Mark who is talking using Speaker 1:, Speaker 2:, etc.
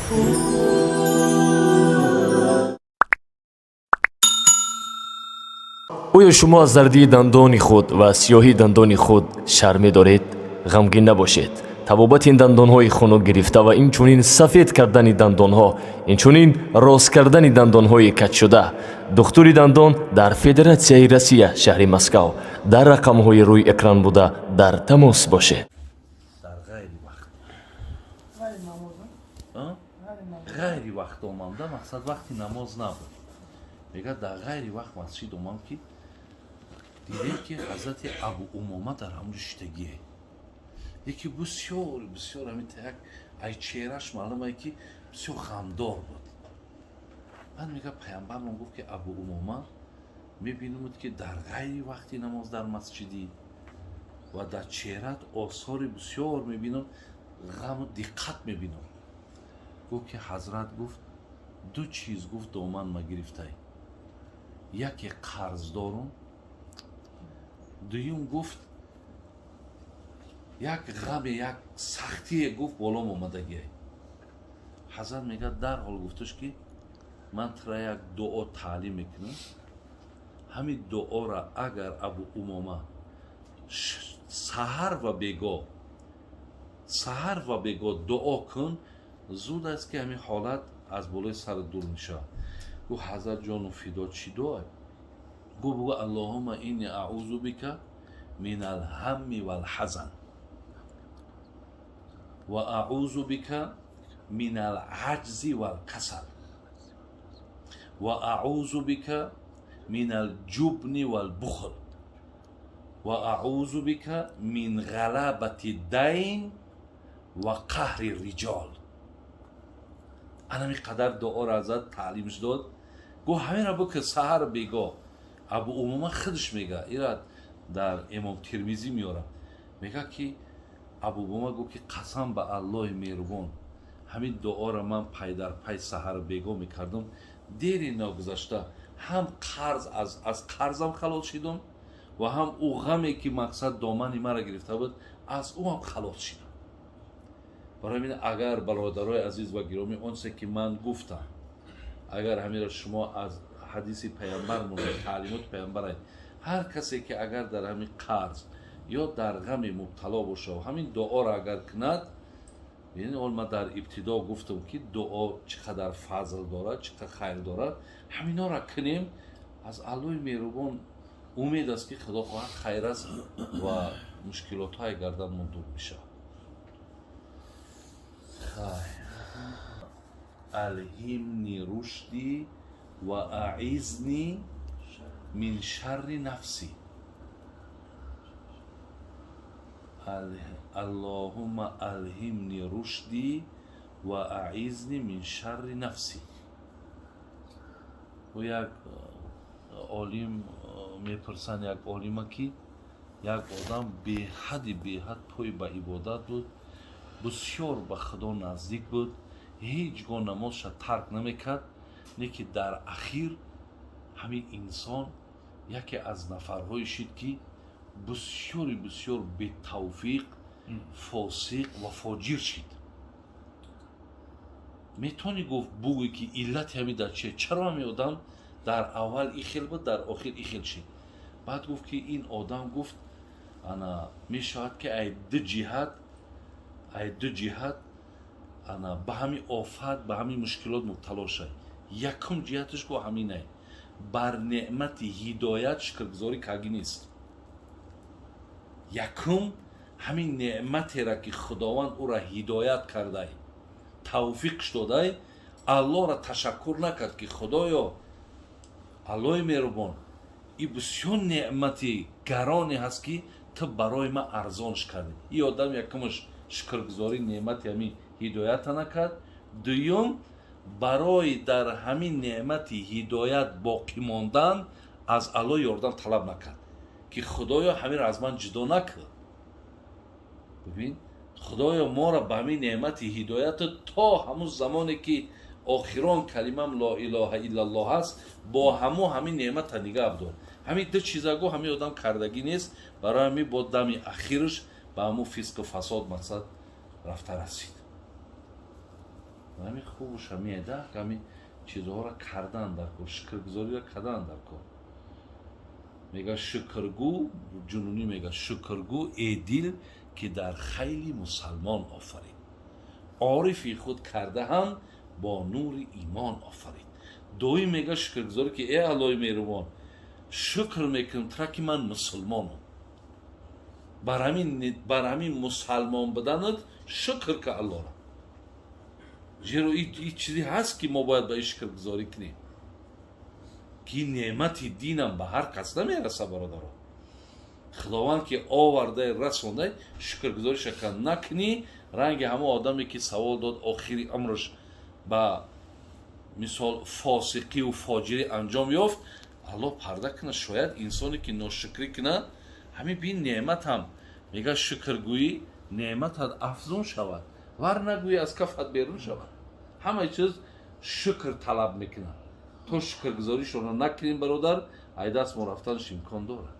Speaker 1: Оё шумо аз зардии дандони худ ва сиёҳии дандони худ шарм медоред? Ғамгин набошед. Табобати ин дандонҳои хунук гирифта ва инчунин сафед кардани дандонҳо, инчунин рост кардани дандонҳои каҷшуда. Духтури дандон дар Федератсияи Россия, шаҳри Москав. Дар рақамҳои рӯи экран буда дар тамос бошед.
Speaker 2: Дар ғайри вақт, ғайри вақт омамда, мақсад вақти намоз набуд. Мегӯяд, дар ғайри вақт масҷид омам, ки дидем, ки ҳазрати Абу Умома дар ҳамонҷо шиштагие. Яке бисёр бисёр ҳамин як ай чеҳраш маълумае, ки бисёр ғамдор буд. Баъд мега, паямбармон гуфт, ки Абу Умома, мебинамуд, ки дар ғайри вақти намоз дар масҷидӣ ва дар чеҳрат осори бисёр мебинам, ғаму диққат мебинам. Гуфт, ки ҳазрат гуфт, ду чиз, гуфт, доман ма гирифтай: яке қарз дорум, дуюм, гуфт, як ғаме, як сахтие, гуфт, болом омадагие. Ҳазрат мегӯяд, дарҳол гуфташ, ки ман тура як дуо таълим мекунам. Ҳамин дуора агар, Абу Умома, саҳар ва бегоҳ, саҳар ва бегоҳ дуо кун, зуд аст, ки ҳамин ҳолат аз болои сарат дур мешавад. Гуфт, ҳазрат, ҷону фидо, чӣ дуо? Гуфт, бугӯ: "Аллоҳума инни аъузу бика мин алҳамми валҳазан ва аъузу бика мин алаҷзи валкасал ва аъузу бика мин алҷубни валбухл ва аъузу бика мин ғалабати дайн ва қаҳри риҷол". Анами қадар дуоро ҳазрат таълимш дод. Гуфт, ҳаминро бикун саҳар бегоҳ. Абу Умома худаш мега, ира дар Имом Тирмизӣ меорад, мега, ки Абу Умома гуфт, ки қасам ба Аллоҳи меҳрубон, ҳамин дуоро ман пай дар пай саҳар бегоҳ мекардам, дери ногузашта ҳам қарз аз қарзам халос шидам ва ҳам ӯ ғаме, ки мақсад домани маро гирифта буд, аз ӯ ҳам халос шидам. Барои ҳамин, агар бародарои азиз ва гиромӣ, он чизе ки ман гуфтам, агар ҳаминро шумо аз ҳадиси паямбар, таълимоти паямбар, ҳар касе ки агар дар ҳамин қарз ё дар ғаме мубтало боша, ҳамин дуоро агар кунад. Бинед, ман дар ибтидо гуфтам, ки дуо чӣ қадар фазл дорад, чӣ қадар хайр дорад. Ҳаминҳоро кунем, аз Аллоҳи меҳрубон умед аст, ки Худо хоҳад, хайр аст ва мушкилотҳои гарданмон дур мешавад. Алҳимни рушди ва аизни мин шарри нафси. Аллоҳумма алҳимни рушди ва аизни мин шарри нафси. Ӯ як олим мепурсанд, як олима, ки як одам беҳади беҳад пой ба ибодат буд, бисёр ба Худо наздик буд, ҳеҷ гоҳ намозша тарк намекард. Не ки дар ахир ҳамин инсон яке аз нафарҳое шид, ки бисёри бисёр бетавфиқ, фосиқ ва фоҷир шид. Метавонӣ, гуфт, бугӯй, ки иллати ҳамин дар чие? Чаро ҳамин одам дар аввал ихел буд, дар охир ихел шид? Баъд гуфт, ки ин одам, гуфт, ана мешавад, ки ай ду ҷиҳат ана ба ҳамин офат, ба ҳамин мушкилот мубтало шавад. Якум ҷиҳаташ, гу, ҳаминай: бар неъмати ҳидоят шукргузорӣ кагӣ нест. Якум, ҳамин неъматеро, ки Худованд ӯра ҳидоят кардай, тавфиқш додай, Аллоҳро ташаккур накард, ки Худоё, Аллоҳи меҳрубон, и бисёр неъмати гароне ҳаст, ки ту барои ман арзонш кардӣ. И одам якумаш шукргузорӣ неъмати ҳамин ҳидоята накард. Дуюм, барои дар ҳамин неъмати ҳидоят боқӣ мондан аз Аллоҳ ёрдам талаб накард, ки Худоё, ҳаминро аз ман ҷудо накун. Бибин, Худоё, моро ба ҳамин неъмати ҳидояту то ҳамун замоне, ки охирон калимам ло илоҳа иллаллоҳ аст, бо ҳамо ҳамин неъмата нигаҳ дор. Ҳамин ду чизаго ҳамин одам кардагӣ нест. Барои ҳамин бо дами ахирш ба ҳамун фисқу фасод, мақсад, рафта расид. Ҳамин хубуш ҳамиеда, ҳамин чизҳоро кардан дар кор, шукргузориро кардан дар кор. Мега шукргӯ, Ҷунунӣ мега: шукргӯ, э дил, ки дар хайли мусалмон офарид, орифи худ карда ҳам бо нури имон офарид. Доим мега шукргузорӣ, ки э Аллоҳи меҳрубон, шукр мекунам тра, ки ман мусулмонам. Бар ҳамин мусалмон буданат шукр ка Аллоҳро, зеро и чизе ҳаст, ки мо бояд ба ин шукргузорӣ кунем, ки неъмати динам ба ҳар кас намераса, бародаро. Худованд ки овардай, расондай, шукргузориша ка накунӣ, ранги ҳамон одаме, ки савол дод, охири амраш ба мисол фосиқиву фоҷирӣ анҷом ёфт. Аллоҳ парда кунад. Шояд инсоне, ки ношукрӣ кунад, ҳамин бин неъматам, мега, шукргӯӣ, неъматат афзун шавад, вар нагӯӣ, аз кафат берун шавад. Ҳамаи чиз шукр талаб мекунад. То шукргузоришонро накунем, бародар, ай даст мо рафтанаш имкон дорад.